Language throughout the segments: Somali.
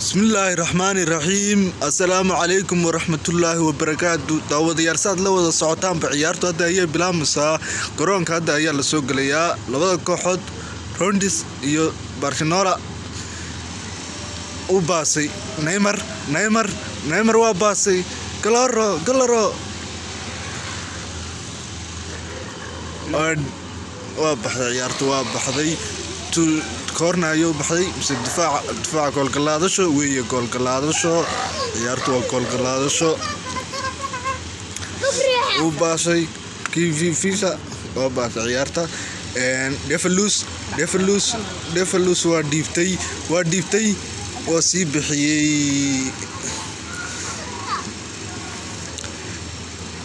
Bismillaahi raxmaani raxiim. Assalaamu calaykum waraxmatullaahi wabarakaatu. Daawadayaal, saad la wada socotaanba, ciyaartu hadda ayay bilaabmaysaa. Garoonka hadda ayaa lasoo gelayaa labada kooxood, Rondis iyo Barcelona. U baasay Neymar, Neymar, Neymar waa baasay. Galoro, Galoro waa baxday. Ciyaartu waa baxday, koorna ayuu baxday mise difaaca goolgalaadasho weeye. Goolgalaadasho, ciyaartu waa goolgalaadasho. U baashay Visa, waa baashay ciyaarta. Defelus, Defelus, Defelus waa dhiibtay, waa dhiibtay, waa sii bixiyey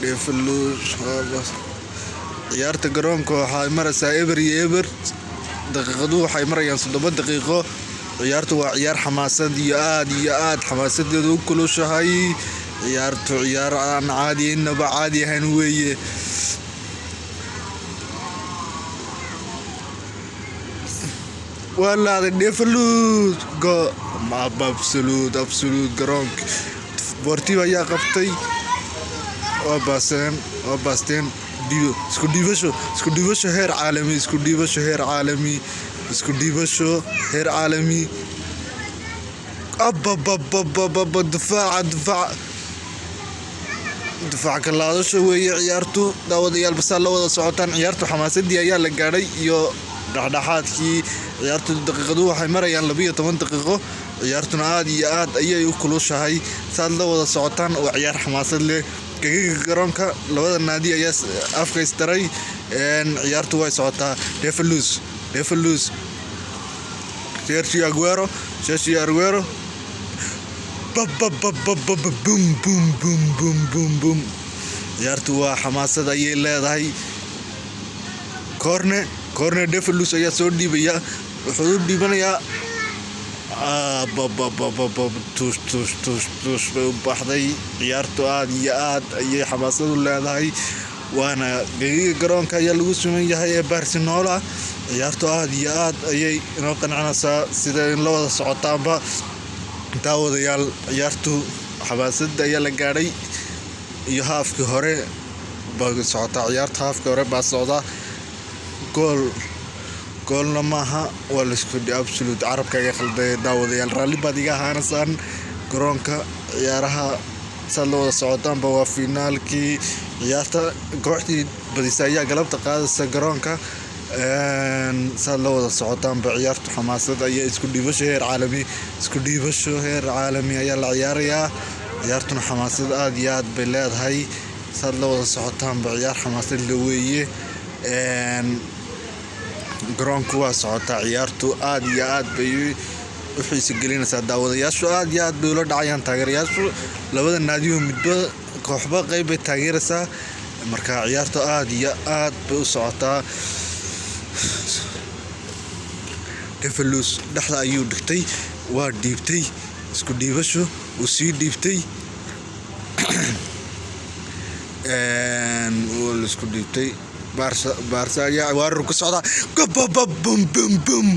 Defelus. Ciyaarta garoonka waxay maraysaa 0-0. Daqiiqaduhu waxay marayaan 7 daqiiqo. Ciyaartu waa ciyaar xamaasad iyo aad iyo aad xamaasadeedu u kulushahay. Ciyaartu ciyaar aan caadi, inaba caadi ahayn weeye. Waa laaday Defelus, go absolute, absolute. Garoonka Sportivo ayaa qabtay. Waa baaseen, waa baasteen. Isku dhiibasho, isku dhiibasho heer caalami, isku dhiibasho heer caalami, isku dhiibasho heer caalami. Abababababa, difaaca, difaaca, difaac kalaadasho weeye ciyaartu. Daawadayaal, basaa la wada socotaan, ciyaartu xamaasadii ayaa la gaadhay iyo dhexdhexaadkii ciyaartu. Daqiiqaduhu waxay marayaan 12 daqiiqo. Ciyaartuna aad iyo aad ayay u kulushahay. Saad la wada socotaan, waa ciyaar xamaasad leh. Gegiga garoonka labada naadi ayaa afka istaray. Ciyaartu way socotaa. Defelus, Defelus, Sergio Aguero, Sergio Aguero, babababababa, bum bum bum bum bum bum. Ciyaartu waa xamaasad ayay leedahay. Corner, corner. Defelus ayaa soo dhiibaya, wuxuu u dhiibanayaa. Babababab, tush tush tush tush bay u baxday. Ciyaartu aad iyo aad ayay xamaasad u leedahay, waana gegiga garoonka ayaa lagu suman yahay ee Barcelona. Ciyaartu aad iyo aad ayay inoo qancinaysaa, sida in la wada socotaanba. Daawadayaal, ciyaartu xamaasada ayaa la gaadhay iyo haafkii hore baa socotaa ciyaarta. Haafkii hore baa socda. Gool, goolna maaha, waa laisku absolute. Carabka iga khalday, daawadayaal, raalli baad iga ahaanaysaan. Garoonka ciyaaraha, saad la wada socotaanba, waa finaalkii ciyaarta. Kooxdii badisa ayaa galabta qaadaysa garoonka. Saad la wada socotaanba, ciyaartu xamaasad ayaa, isku dhiibasho heer caalami, isku dhiibasho heer caalami ayaa la ciyaarayaa. Ciyaartuna xamaasad aad iyo aad bay leedahay. Saad la wada socotaanba, ciyaar xamaasad la weeye. Garoonku waa socotaa ciyaartu, aad iyo aad bay u xiisa gelinaysaa. Daawadayaashu aad iyo aad bay ula dhacayaan. Taageerayaashu labada naadiyo midba kooxba qeyb bay taageeraysaa. Marka ciyaartu aad iyo aad bay u socotaa. Defelus dhexda ayuu dhigtay, waa dhiibtay, isku dhiibasho, uu sii dhiibtay, wuu isku dhiibtay. Barca, Barca ayaa weerar ku socda. Gababa, bum bum bum,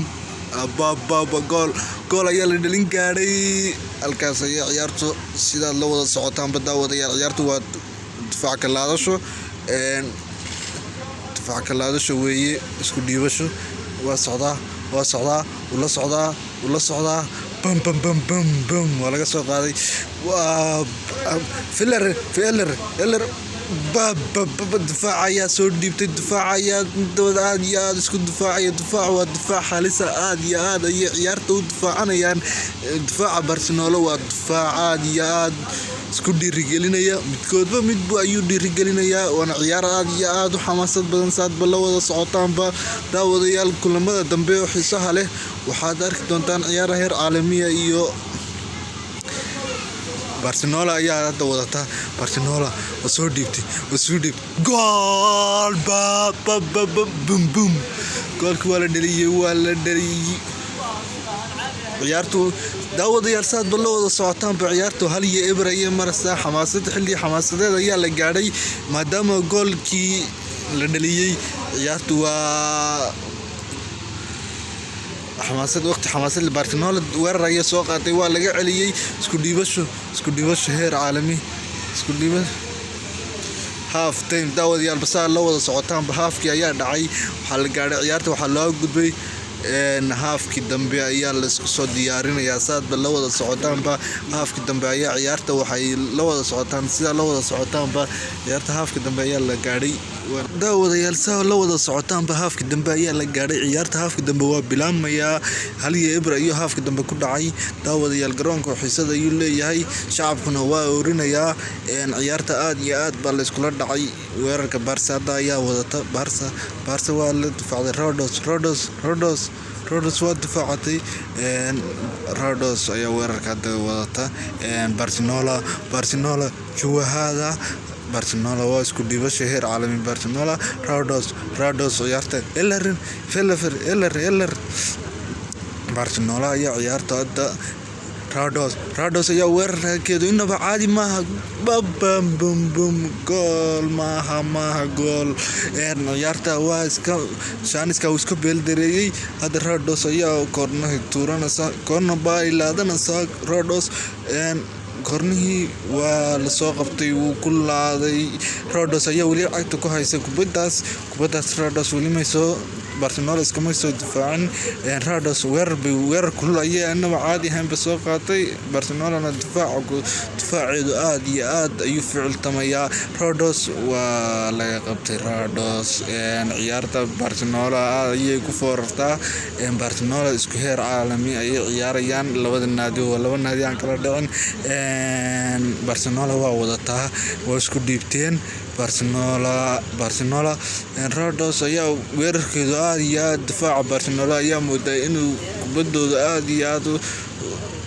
abababa, gool, gool ayaa la dhalin gaadhay. Halkaas ayaa ciyaartu, sidaad la wada socotaanba, daawadayaal, ciyaartu waa difaac kalaadasho, difaac kalaadasho weeye. Isku dhiibasho waa socdaa, waa socdaa, wuu la socdaa, wuu la socdaa. Bam bam bam bam bam, waa laga soo qaaday. Waa Filler, Feller, Feller, babababa, difaac ayaa soo dhiibtay. Difaac ayaa dooda aad iyo aad isku difaacaya. Difaac waa difaac halisa, aad iyo aad ayay ciyaarta u difaacanayaan. Difaaca Barcelona waa difaac aad iyo aad isku dhiirigelinaya, midkoodba midbu ayuu dhiirigelinayaa. Waana ciyaar aad iyo aad u xamaasad badan, saadba la wada socotaanba. Daawadayaal, kulamada dambe oo xiisaha leh waxaad arki doontaan ciyaara heer caalamiya. Iyo Barcelona ayaa hadda wadata. Barcelona waa soo dhiibtay, waa soo dhiibtay. Gool, ba ba ba ba, bum bum. Goolkii waa la dhaliyey, waa la dhaliyey. Ciyaartu, daawadayaal, saadba la wada socotaanba, ciyaartu 1-0 ayay maraysaa. Xamaasad, xilli xamaasadeed ayaa la gaadhay maadaama goolkii la dhaliyey. Ciyaartu waa Xamaasad, waqti xamaasad. Barcelona weerar ayaa soo qaatay, waa laga celiyey. Isku dhiibasho, isku dhiibasho heer caalami, isku dhiiba. Half time, daawadayaal, basaa la wada socotaanba, halfkii ayaa dhacay. Waxaa la gaadhay ciyaarta, waxaa loo gudbay halfkii dambe ayaa laisku soo diyaarinayaa. Saadba la wada socotaanba, halfkii dambe ayaa ciyaarta waxay la wada socotaan, sidaa la wada socotaanba, ciyaarta halfkii dambe ayaa la gaadhay. Daawadayaal, saa la wada socotaanba, halfkii dambe ayaa la gaadhay. Ciyaarta halfkii dambe waa bilaabmayaa. 1-0 ayuu halfkii dambe ku dhacay. Daawadayaal, garoonka xiisada ayuu leeyahay, shacabkuna waa oorinayaa. Ciyaarta aad iyo aad baa layskula dhacay. Weerarka Barca hadda ayaa wadata. Barca, Barca waa la difaacday. Rodos, Rodos, Rodos, Rodos waa difaacatay. Rodos ayaa weerarka hadda wadata. Barcelona, Barcelona juwahada, Barcelona waa isku dhiibasho heer caalami. Barcelona, Rodos, Rodos, ciyaarta eler felefer eler eler. Barcelona ayaa ciyaarta hadda. Rodos, Rodos ayaa weerarkeedu inaba caadi maaha. Babam bum bum, gool maaha, maaha gool. Ciyaarta waa iska shaaniska uu iska beeldareeyey. Hadda Rodos ayaa koornaha tuuranaysa, koorna baa ilaadanaysa. Rodos koornihii waa lasoo qabtay, wuu ku laaday. Rodos ayaa weli cagta ku haysa kubadaas. Kubadaas Rodos weli may soo, Barcelona iskamay soo difaacin. Rodos weerar bay, weerar kulul ayaa inaba caadi ahaynba soo qaatay. Barcelonana difaaceedu aad iyo aad ayuu ficiltamayaa. Rodos waa laga qabtay. Rodos, ciyaarta Barcelona aad ayay ku foorartaa. Barcelona isku heer caalami ayay ciyaarayaan. Labada naadi waa laba naadi aan kala dhicin. Barcelona waa wadataa, waa isku dhiibteen Barcelona. Barcelona, Rodos ayaa weerarkeedu aad iyo aad. Difaaca Barcelona ayaa moodaa inuu kubadooda aad iyo aad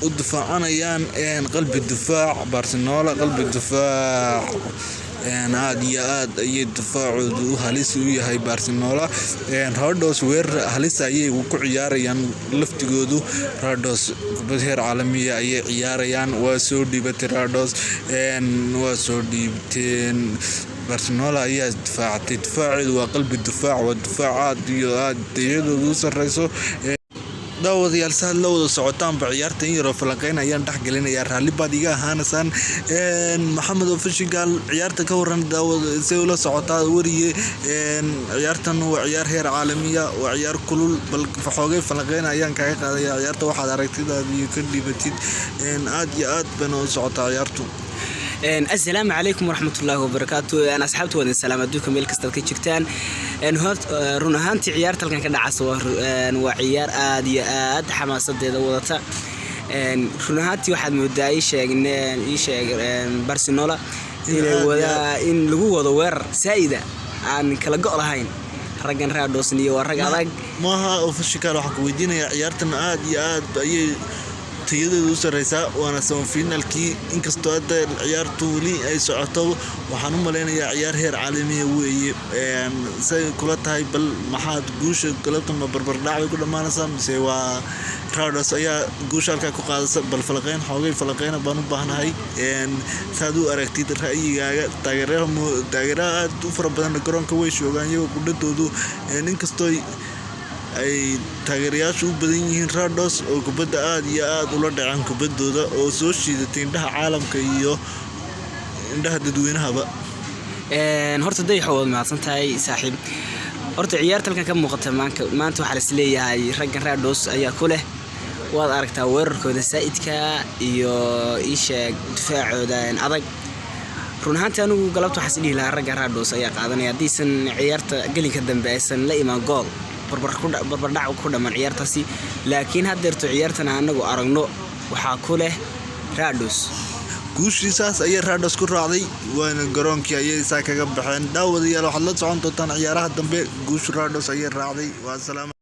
u difaacanayaan. Qalbi difaac Barcelona, qalbi difaac aad iyo aad ayay difaacoodu u halis u yahay. Barcelona, Rodos weerar halis ayay ku ciyaarayaan laftigoodu. Rodos kubad heer caalamiya ayay ciyaarayaan. Waa soo dhiibatay Rodos, waa soo dhiibteen. Barcelona ayaa difaacatay. Difaaceedu waa qalbi difaac, waa difaac aad iyo aad tayadoodu u sareyso. Daawadayaal, saad la wada socotaanba, ciyaarta in yaroo falanqeyn ayaan dhex gelinayaa, raalli baad iga ahaanaysaan. Maxamed Official, ciyaarta ka waran, daawad, say ula socotaa weriye? Ciyaartan waa ciyaar heer caalamiya, waa ciyaar kulul. Bal xoogay falanqeyn ayaan kaga qaadaya ciyaarta, waxaad aragtidaada iyo ka dhibatid. Aad iyo aad bayna u socotaa ciyaartu. Assalaamu calaykum waraxmatullaahi wabarakaatu. Asxaabta, wadan salaam adduunka meel kastaad ka jirtaan. Run ahaantii ciyaarta halkan ka dhacasa waa ciyaar aad iyo aad xamaasadeeda wadata. Run ahaantii waxaad moodaa ii sheeg Barcelona inay wada in lagu wado weerar saa'ida aan kala go' lahayn. Raggan Radosniyo waa rag adag. Maaha Official, waxaan ku weydiinayaa, ciyaartan aad iyo aad ayay tayadeedu u sareysaa, waana semifinalkii. Inkastoo hadda ciyaartu weli ay socoto, waxaan u maleynayaa ciyaar heer caalamiya weeye. Say kula tahay? Bal maxaad guusha galabta, ma barbardhac bay ku dhammaanaysaa mise waa Rados ayaa guusha halkaa ku qaadaysa? Bal falaqeyn, xoogay falaqeyna baan u baahnahay, saad u aragtid ra'yigaaga. Taageeraha, taageeraha aad u fara badan garoonka way joogaan iyagoo qudhadoodu, inkastoo ay taageerayaashu u badan yihiin Rados oo kubadda aad iyo aad ula dhaceen kubaddooda oo soo shiidatay indhaha caalamka iyo indhaha dadweynahaba. Horta Dayaxo, waad mahadsan tahay saaxiib. Horta ciyaarta halkan ka muuqata maanta waxaa las leeyahay raggan Rados ayaa ku leh. Waad aragtaa weerarkooda saa'idka iyo iisheeg difaacooda adag. Run ahaantii anigu galabta waxaas dhihi lahaa ragga Rados ayaa qaadanaya, haddiisan ciyaarta gelinka dambe aysan la imaan gool, barbardhac ku dhammaan ciyaartaasi. Laakiin haddeerto ciyaartan anagu aragno waxaa ku leh Rados. Guushiisaas ayay Rados ku raacday, waana garoonkii ayay saa kaga baxeen. Daawadayaal, waxaad la socon doontaan ciyaaraha dambe. Guushu Rados ayay raacday. Waa salaam.